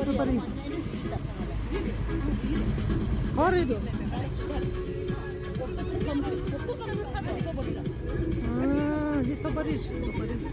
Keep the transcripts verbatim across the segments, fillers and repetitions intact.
ས་པ་རི། ཧོ་རེད་དོ། ཨ་འདི་ས་པ་རི་ཤི་ས་པ་རི།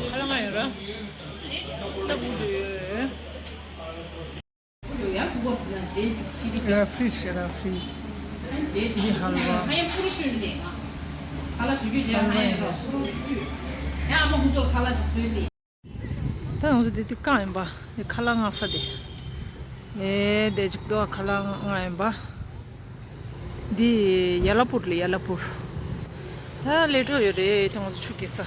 ཁ་ལག་ཡོད་ར། ལྟ་བུ་འདུག་ཡོད། ར་ཧྥི་ཤ་ར་ཧྥི། འདི་ཧལ་བ། ཧལ་བ་ཡིན། ད་ང་ཚོ་འདི་དུས་རྐང་ཡིན་པ། འདི་ཁ་ལག་མངགས་ས་དེ། ཨེ་དེ་ཅིག་ཏོ་ཁ་ལག་མངགས་ཡིན་པ། འདི་ཡ་ལ་པུར་ལ་ཡ་ལ་པུར། ད་ལས་འཕྲོ་ཡོད་རེད་དེ་ང་ཚོ་ཆུ་སྐྱེལ་ས།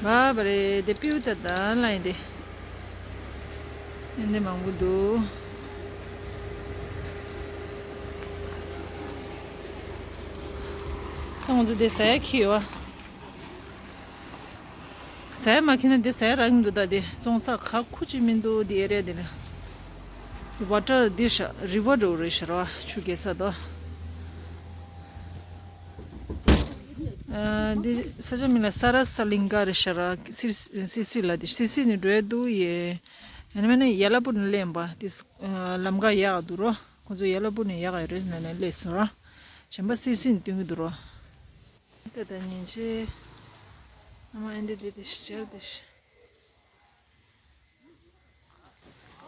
བ་བ་རེད་དེ་པིའུ་ད་ད་ལ་ཡིན་དེ། ཡིན་དེ་མང་པོ་འདུག་ད་ང་ཚོ་དེ་ཟ་ཡ་ཁྱི་ཡོད་བ། ཟ་ཡ་མ་ཁྱེར་ན་འདི་ཟ་ཡ་རག་གི་མི་འདུག་ད་འདི་བཙོང་ས་ག་ཁུ་ཅིག་མི་འདུག་འདི་ཨེ་རེད་འདི་ལ། ཝ་ཊར་འདི་ཤ་རི་ཝར་འགྲོ་རེད་ཤ་ར་བ་ཆུ་རྐྱལ་ས་དོ། ཨ་འདི་ས་ཆ་མིང་ལ་ས་ར་ས་ལིང་ག་རེད་ཤ་ར་སི་སི་སི་ལ་འདི་སི་སི་ནས་འགྲོ་ཡ་འདུག་ཡེ། ཡང་ན་མིན་ན་ཡ་ལ་པུར་ནས་སླེབས་པ་འདི་ལམ་ཁ་ཡག་འདུག་རོ། ཁོ་ཚོ་ཡ་ལ་པུར་ནས་ཡག་ཡོད་རེད་ཟེར་ནས་སླེབས་སོང་ར། གཞན་པ་སི་སི་ནས་སྟོན་གི་འདུག་རོ། ད་ད་ཉིན་ཆེ། ཨ་མ་ཨེ་འདི་འདི་འདི་ཞིག་ཅར་འདི་ཞིག་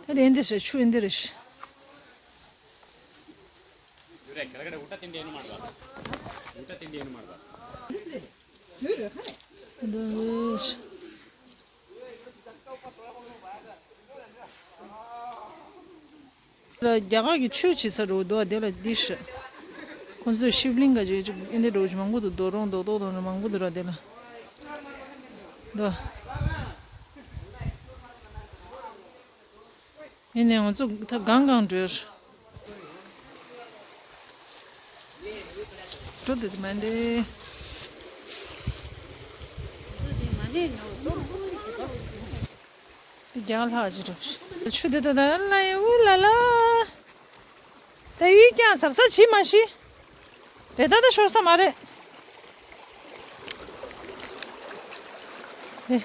ད་འདི་ཨེ་འདི་ཞིག་ཆུ་ཨེ་འདི་རེ་ཞིག་འདི་ཞིག་ལ་རྒྱ་གར་གྱི་ཆོས་བྱེད་ས་རུ་འདུག་དེ་ལ་འདི་ཞིག་ཁོ་ཚོས་ཤིབ་ལིང་ག་ཅིག་ཅིག་ཨེ་འདི་འདྲ་ཅིག་མང་པོ་འདུག་རྡོ་རོང་རྡོག་རྡོག་དང་མང་པོ་འདུག་ར་དེ་ལ་འདུག་ཡིན་ནའི་ང་ཚོ་ད་གང་གང་འགྲོ་འགྲོ་དེ་མ་འདྲེ། དེ་རྒྱང་ལྷག་ཅིག་འགྲོ། ཆུ་དེ་ད་ད་ལ་ཡི་འུ་ལ་ལ། ད་ཡུལ་ཀྱང་གཟབ་གཟབ་བྱེད་མ་ཤེས། རེ་ད་ད་ཤོར་ས་མ་རེད། རེད།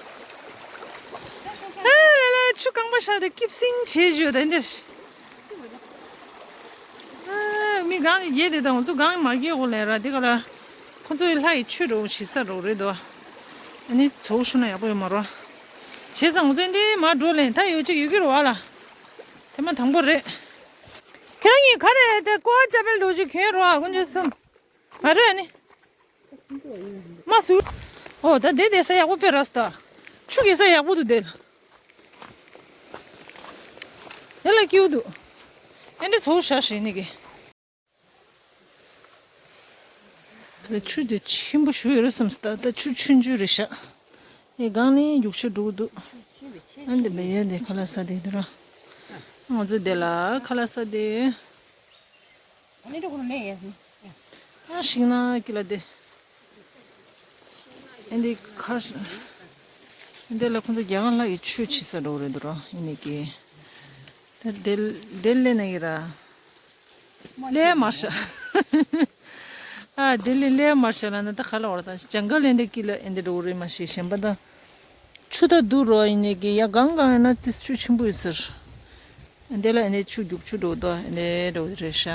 ཨ་ལ་ལ་ཆུ་རྐང་པ་ཤ་དེ་སྐྱིབ་སིང་བྱེད་བརྗོད་དེ་འདིར། ཨ་མི་གང་གི་ཡེ་དེ་དང་ཚུ་གང་མ་གི་འོ་ལེ་ར་དེ་ག་ལ། ཁོ་ཚོའི་ལྷ་ཡི་ཆོས་འགྲོ་བྱེད་ས་རོགས་རེད་དོ། ཨ་ནི་ཚོགས་ཤུ་ན་ཡག་པོ་ཡོད་མ་རོ། བྱས་ཙང་ང་ཚོ་འདི་མ་འགྲོ་ལེན་ད་ཡོད་ཅིག་ཡོད་ཀྱི་རོ་བ་ལ། དེ་མ་དང་པོ་རེད། ཁྱེད་རང་གཉིས་ག་རེ་དེ་ཀོ་བ་ཅ་པེལ་འགྲོ་ཅིག་གྱོན་རོ་ཨ་ཀུན་ཅོ་གསུམ། ང་རོས་ནི། མ་སུ། ཨོ་ད་དེ་དེ་ས་ཡག་པོ་དཔེ་ར་སྟ། ཆུ་གི་ས་ཡག་པོ་འདུག་དེ་ལ། དེ་ལ་སྐྱིའུ་འདུག་ཨེ་འདྲ་ཚོ་ཤ་ཞེ་ནི་གི། ད་ཆུ་དེ་ཆེན་པོ་ཞུ་ཡོད་རེད་བསམ་སྟ། ད་ཆུ་ཆུང་ཆུང་རེད་ཤག་ཨེ་སྒང་ནས་རྒྱུག་ཆུ་འགྲོ་གི་འདུག་ཨ་འདི་མེ་ཡོད་འདི་ཁ་ལག་ས་དེ་འདི་ར། ང་ཚོ་དེ་ལ་ཁ་ལག་ས་དེ། ཨ་ཤིང་ནགས་ཀྱི་ལ་དེ། ཨེ་འདི་ཁ་ཤ། འདི་ལ་ཁོ་ཚོ་རྒྱ་གར་ལྷ་ཡི་ཆོས་བྱེད་ས་འགྲོ་རེད་འདུག་ར་ཨེ་ནི་ཀི། ད་དེ་དེ་ལས་ན་གི་ར། ལས་མར་ཤ། ཨ་དེ་ལས་ལས་མར་ཤ་ལ་ན་ད་ཁ་ལ་བར་ད་ཇང་ག་ལ་འདི་ཀི་ལ་ཨེ་འདི་འགྲོ་རེད་མ་ཤེས་གཞན་པ་ད། ཆུ་ད་འདུག་རོ་ཨེ་ནི་ཀི་ཡ་གང་གང་ཡིན་ན་དེ་ཆུ་ཆེན་པོ་ཡོད་ཟེར། འདི་ལ་ཨ་ནི་ཆུ་རྒྱུག་ཆུ་འགྲོ་དོ་ཨ་ནི་འགྲོ་རེད་ཤག་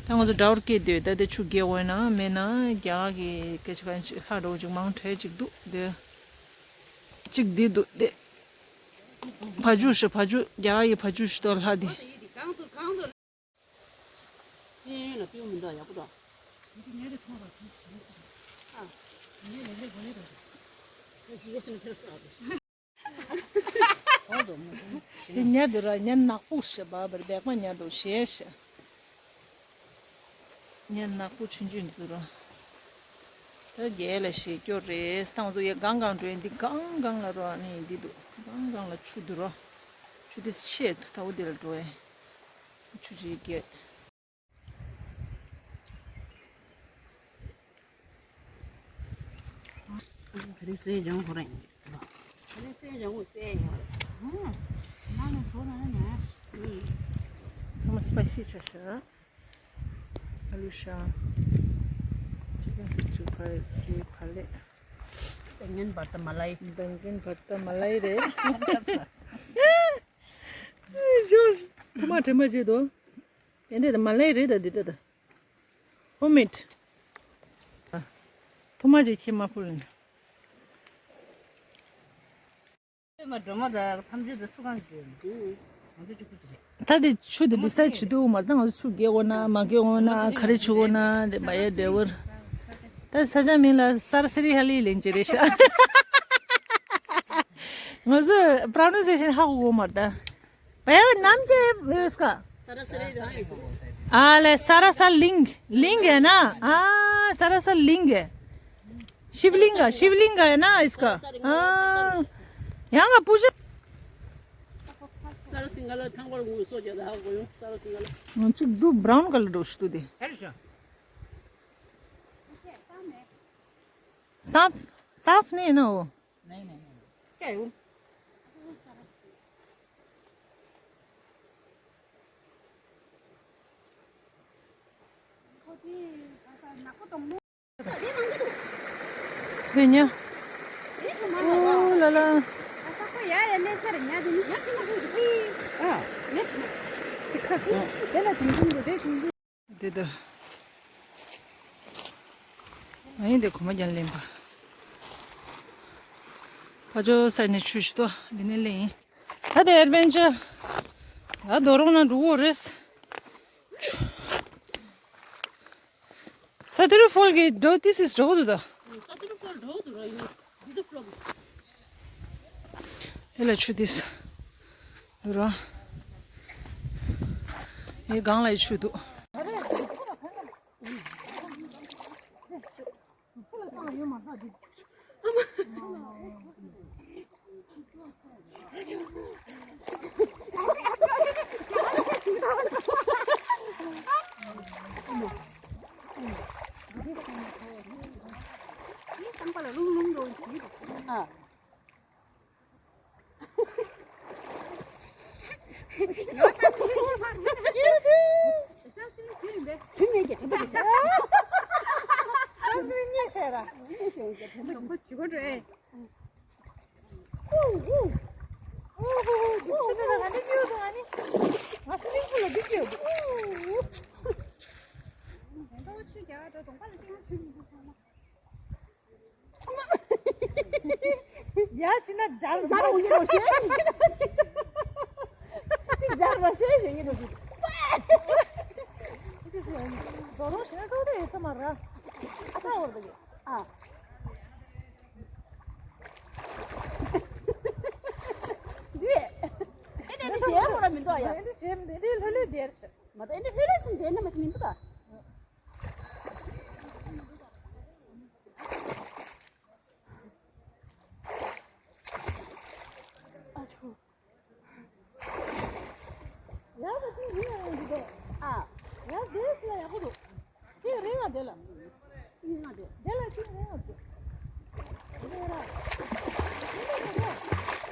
ད་ང་ཚོ་ཌའོར་སྐད་དུས་ད་ལྟ་ཆུ་རྒྱག་འོས་ན་མེད་ན་རྒྱ་གར་གྱི་སྐད་ཆ་གང་ཅི་ལྷག་འགྲོ་ཅིག་མང་གྲས་ཅིག་འདུག་དེ་གཅིག་འདི་འདུག་དེ་བ་ཕྱུགས་ཤི་བ་ཕྱུགས་རྒྱ་གར་གྱི་བ་ཕྱུགས་ཤི་ཏོ་ལྷག་དེ། ཅི་ཡོད་ལ་སྤེལ་མི་འདུག་ཡག་པོ་འདུག་ཨ། ཉལ་དུ་ར་ཉལ་ནག་པོ་ཞེས་པ་བར་བེག་མ་ཉལ་འགྲོ་ཞེས་ཞེས། ཉལ་ནག་པོ་ཆུན་ཆུན་འདུག་ར། ད་རྒྱལ་ལ་ཞེས་སྐྱོ་རེད་སྟངས་སུ་ཡ་གང་གང་འགྲོ་ཡིན་འདི་གང་གང་ལ་རོ་ནི་འདི་འདུག་གང་གང་ལ་ཆུ་འདུག་རོ། ཆུ་དེ་ཆེ་དུ་ད་འོ་དེ་ལ་འགྲོ་ཡ། ཆུ་ཆེ་རྒྱལ། ཁ་རི་སེ་ལྗང་ཁོ་ར་ཡིན། ཁ་རི་སེ་ལྗང་ཁོ་སེ་ཡིན། ཧུམ། ང་ནི་བྲོ་ན་ཉ། ཚང་མ་སི་པའི་སི་ཆ་ཤ། ཨ་ལུ་ཤ། ཅི་ཀན་སི་སུ་ཕ་ལེ། བེང་ཀན་བར་ཏ་མ་ལའི། བེང་ཀན་བར་ཏ་མ་ལའི་རེད། ཇོ། ཐོག་མ་དྲན་པ་བརྗེད་དོ། ཨེ་འདྲས་ད་མ་ལའི་རེད་ད་འདི་ལྟ་ད། ཧོམ་མེད། ཐོག་མ་ཅིག་ཁྱེད་མ་ཕུལ་ནས། མ་སྒྲོལ་མ་དང་མཚམས་སྦྱོར་དང་སུ་གང་གི་འདུག་ང་ཚོ་གཅིག་པུ་ཅིག་རེད། ད་དེ་ཆུ་དེ་ཌི་སའིཌ་བྱེད་དུས་མ་ད་ང་ཚོ་ཆུ་རྒྱག་འོ་ན་མ་རྒྱག་འོ་ན་ག་རེ་བྱེད་འོ་ན་དེ་མ་ཡ་འབྲས་བུར། ད་ས་ཆ་མིང་ལ་སར་སི་རི་ཧ་ལི་ལེན་གྱི་རེད་ཤག་ང་ཚོ་པྲོ་ནན་སི་ཨེ་ཤན་ཧ་གོ་གོ་མ་ད། भैया नाम क्या है इसका? आ ले सारा सा लिंग। लिंग है ना? हाँ, सारा सा लिंग है। शिवलिंग, शिवलिंग है ना इसका? हाँ। यहाँ का पूजा। सारा सिंगाला थांगवाल गुरु सो ज्यादा हा गोयो सारा सिंगाला। हाँ, चुक दो ब्राउन कलर दोस्त दे। सांप, सांप नहीं है ना वो? नहीं, नहीं, नहीं। क्या है वो? དེ་ཉོ། ཨོ་ལ་ལ། ཨ། ཅི་ཁ་སོང་། དེ་ལ་དུང་དུང་དུ་དེ་དུང་དུང་། འདི་ད། ཨ་ཡིན་འདི་གོ་མ་རྒྱན་ལེན་པ། ཕ་ཇོ་ས་ནས་ཆུ་ཞིག་ཏོ་འདི་ནས་ལེན་ཡིན། ད་དེ་ཨེ་ཌི་ཝེན་ཅར། ད་རྡོ་རོང་ན་འགྲོ་གོ་རེད། ས་ཏུ་རུ་ཕོལ་གི་འགྲོ་ཏི་སིས་འགྲོ་གོ་འདུག་ད། ས་ཏུ་རུ་ཕོལ་འགྲོ་གོ་འདུག་ར་ཡིན། འདི་ད་ཕོལ། དེ་ལ་ཆུ་དིས། ར། ངའི་སྒང་ལ་ཡི་ཆུ་འདུག་ཨ། ཡ་ཅི་ན་སྦྱར་སྦྱར་འོང་གི་རོ་ཞེས། ཅི་སྦྱར་ར་ཞེས་ཞེས་ཀྱི་རོ་ཞེས། རྡོ་རོང་ཞེས་སོགས་དེ་ཡོད་ས་མ་ར། ཨ་ཚ་འོར་དགེ་ཨ། འདི། ཨེ་འདི་ཞེས་རོ་ར་མི་འདུག་ཡ། ཨེ་འདི་ཞེས་མི་འདི་ལྷོད་ལྷོད་དེར་ཞེས། མ་ད་ཨེ་འདི་ལྷོད་ལྷོད་ཞིག་དེ་ན་མ་ཅི་མི་འདུག་ད། ཡག་པོ་འདུག་ཨ། ཡག་དེ་ལ་ཡག་པོ་འདུག་དེ་རིང་ང་དེ་ལ། དེ་ལ་དེ་རིང་ང་དེ། དེ་ར།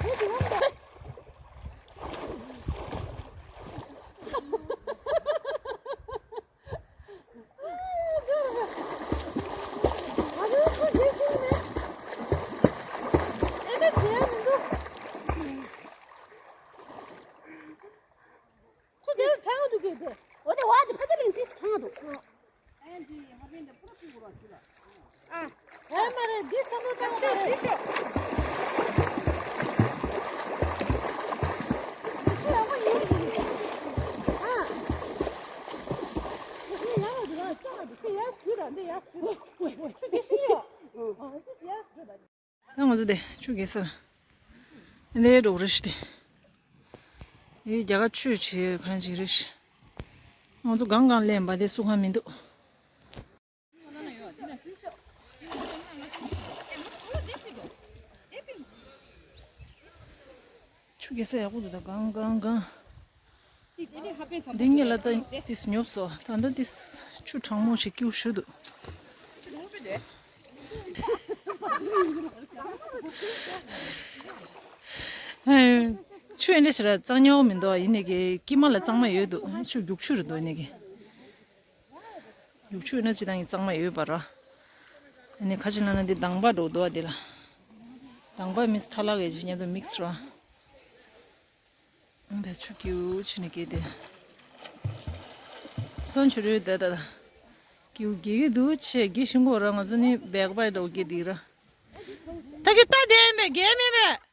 དེ་དེ་ཡང་འདུག་ད་ང་ཚོ་དེ་ཆུ་རྐྱལ་ས་ལ་འདི་འགྲོ་རེད་ཤི་དེ། ཨེ་རྒྱ་གར་ཆོས་བྱེད་གང་བྱེད་རེད་ཤི། ང་ཚོ་གང་གང་ལེན་པ་དེ་སུ་གང་མི་འདུག་ཆུ་རྐྱལ་ས་ཡག་པོ་འདུག་ད་གང་གང་གང་། འདི་ངེད་ལ་ད་ཏིས་ཉོབ་སོ། ད་ད་ཏིས་ཆུ་གྲང་མོ་ཞིག་སྐྱིའུ་ཞུ་འདུག་ཆུ་ཨེ་འདྲ་ཞིག་ར་གཙང་ཉོ་མི་འདུག་ཡིན་ནི་གི་དཀྱིལ་མ་ལ་གཙང་མ་ཡོད་འདུག་ཆུ་རྒྱུག་ཆུ་རེད་འདུག་ཡིན་ནི་གི། རྒྱུག་ཆུ་ཡིན་ན་ཅི་དང་གི་གཙང་མ་ཡོད་པ་ར། ཨ་ནི་ཁ་ཅིག་ན་ན་འདི་དང་པ་འགྲོ་འདུག་བ་འདི་ལ། དང་པ་མིས་ཐ་ལག་གི་ཅི་ཉམས་དུ་མིག་སི་ར། འདི་ཆུ་སྐྱིའུ་ཆུ་ནི་སྐྱེས་ཏེ། སོན་ཆུ་རུད་དེ་ད་ད། སྐྱིའུ་སྐྱེ་གི་འདུག་ཆེ་སྐྱེ་ཤིང་གོ་ར་ང་ཚོ་ནི་བེག་བའི་འགྲོ་སྐྱེ་འདི་ར། ད་གི་ལྟ་དེ་མེད་རྒན་མེད་མེད།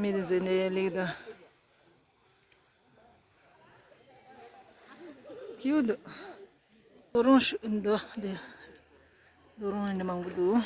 མི་དེ་ཚོས་འདི་ལེགས་དང་། སྐྱིད་པོ་འདུག་ལོ་རོང་ཤུ་འདུག་འདི། ལོ་རོང་འདི་མང་པོ་འདུག་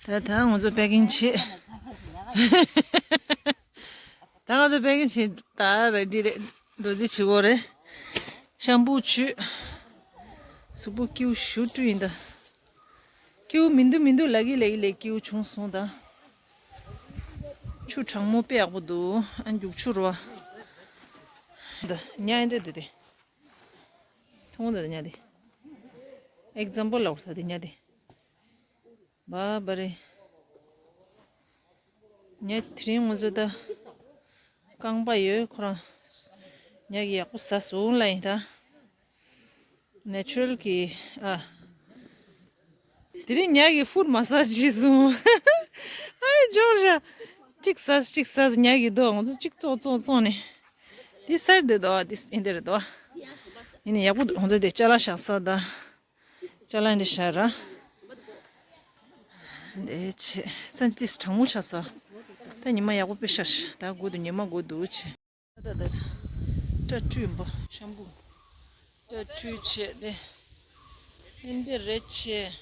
ད་ད་ང་ཚོ་པེ་ཀིང་བྱེད། ད་ང་ཚོ་པེ་ཀིང་བྱེད་ད་རེ་ཌི་རེད། འགྲོ་རྩིས་བྱེད་དགོས་རེད། ཤམ་པུ་བྱུགས། གཟུགས་པོ་སྐྱིའུ་ཞུ་སྤྲུ་ཡིན་ད། སྐྱིའུ་མི་འདུག་མི་འདུག་ལབ་ཀྱི་ལབ་ཀྱི་ལབ་སྐྱིའུ་བྱུང་སོང་ད། ཆུ་གྲང་མོ་དཔེ་ཡག་པོ་འདུག་ཨ་རྒྱུག་ཆུ་རེད་བ། ད་ཉ་ཨེ་འདྲ་འདི་དེ། མཐོང་ད་ཉ་དེ། ཨེག་ཛམ་པལ་ལབ་ད་དེ་ཉ་དེ། བ་བ་རེད། ཉ་དེ་རིང་ང་ཚོ་ད་རྐང་པ་ཡོད་ཁོ་རང་། ཉ་གི་ཡག་པོ་ཟ་སོང་ལ་ཡིན་ད། ནེ་ཅུ་རལ་གི་ཨ། དེ་རིང་ཉ་གི་ཧྥུཌ་མ་སཱ་ཇི་བྱས་སོང་། ཨའི་ཇོར་ཇ། གཅིག་ཟ་གཅིག་ཟ་ཉ་གི་དོ་ང་ཚོ་གཅིག་ཙོག་ཙོག་ཙོག་ནས། དེ་སར་དེ་དོ་དེ་ཨེ་འདི་རེད་དོ། ཡིན་ནས་ཡག་པོ་འདུག་ང་ཚོ་དེ་ཅ་ལག་བཞག་ས་ད། ཅ་ལག་འདི་བཞག་ར། འདི་ཆེ་སན་ཅི་ཏིས་གྲང་མོ་ཆགས་སོ། ད་ཉི་མ་ཡག་པོ་དཔེ་ཤར་ཤག་ད་དགོས་འདུག་ཉི་མ་དགོས་འདུག་ཆེ། ད་ད་སྐྲ་བཀྲུས་ཡིན་པ་ཤམ་པུ། སྐྲ་བཀྲུས་བྱས་ཏེ། ཨེ་འདི་རེད་ཆེ།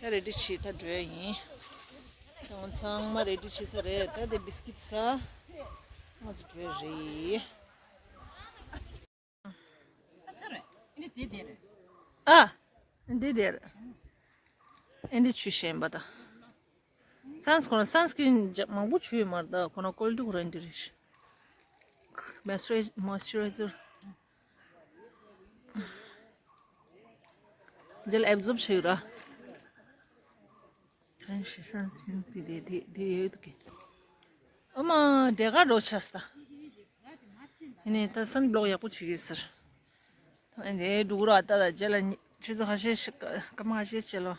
ད་རེ་ཌི་བྱེད་ད་འགྲོ་ཡ་ཡིན། ད་ང་ཚང་མ་རེ་ཌི་བྱེད་ས་རེད། ད་དེ་བིས་ཀིད་ཟ། ང་ཚོ་འགྲོ་ཡ་རེད། ཨ། འདི་དེར། ཨེ་འདི་ཆུ་ཤེས་པ་ད། སན་སི་ཁོ་ན་སན་སི་ཀྲིན་མང་པོ་ཆུ་ཡོད་མ་རེད་ད། ཁོ་ན་ཀོལ་ཌི་ཁོ་ར་འདི་རེད། མོས་ཅུ་རའི་མོས་ཅུ་རའི་ཛར། འདི་ལ་ཨེབ་ཛོབ་བྱེད་ཡོད་ར། ཁན་ཤི་སན་སི་ཀྲིན་དེ་དེ་དེ་དེ་ཡོད་གི། ཨ་མ་དེ་ག་འགྲོ་ཆས་ད། ཨ་ནི་ད་སན་བི་ལོག་ཡག་པོ་བྱེད་ཡོད་ཟེར། ཨ་ནི་འགྲོ་ར་ད་ད་རྗེས་ལ་ཆུ་ཚོད་ཁ་ཤས་ཤིག་སྐར་མ་ཁ་ཤས་ཤིག་ལ་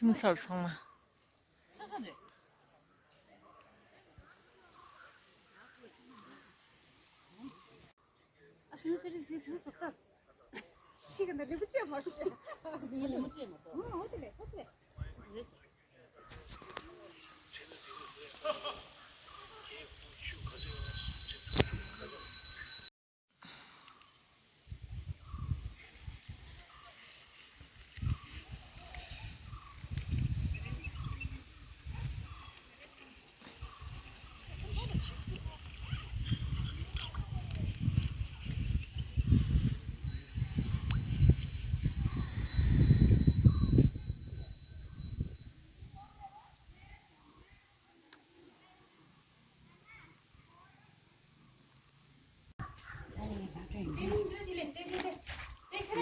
ཐིམ་སར་ཚང་མ། ཨ་ཤུ་ཤུ་རི་ཟི་ཐུ་སོ་ཏ། ཤི་ག་ན་རི་བུ་ཅེ་མ་རུ་ཅེ། ཨོ་དེ་ལེ་ཧོ་དེ་ལེ།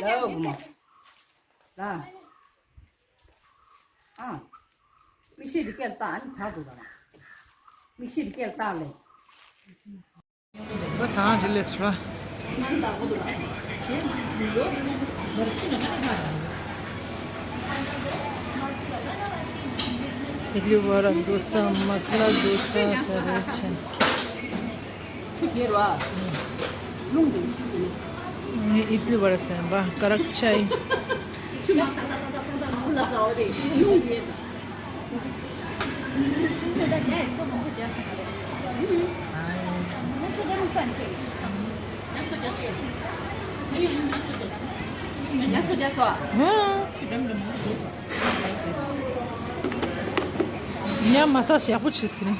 ལའོ་བུ་མོ། ལ། ཨ། མིག་ཤེལ་འདི་སྐེར་བཏགས། ཨ་ནི་དྲག་འདུག་ལ། མིག་ཤེལ་འདི་སྐེར་བཏགས་ལེ། बस हाँ, जल्दी सुना। इडली वडा डोसा, मसाला डोसा, सब है। ཆུ་གྱེར་བ། རླུང་དེ་ཆུ་གྱེར། ངས་ཨིད་ལི་བ་ར་ཟེར་བ་ཀ་རག་ཆའི། ཆུ་མ་ཏག་ཏག་ཏག་ཏག་ཏག་ཏག་ལ་ཟ་བ་དེ་རླུང་གྱེར། ཉ་མ་ས་ཞག་པོ་ཆེ་ཟིན།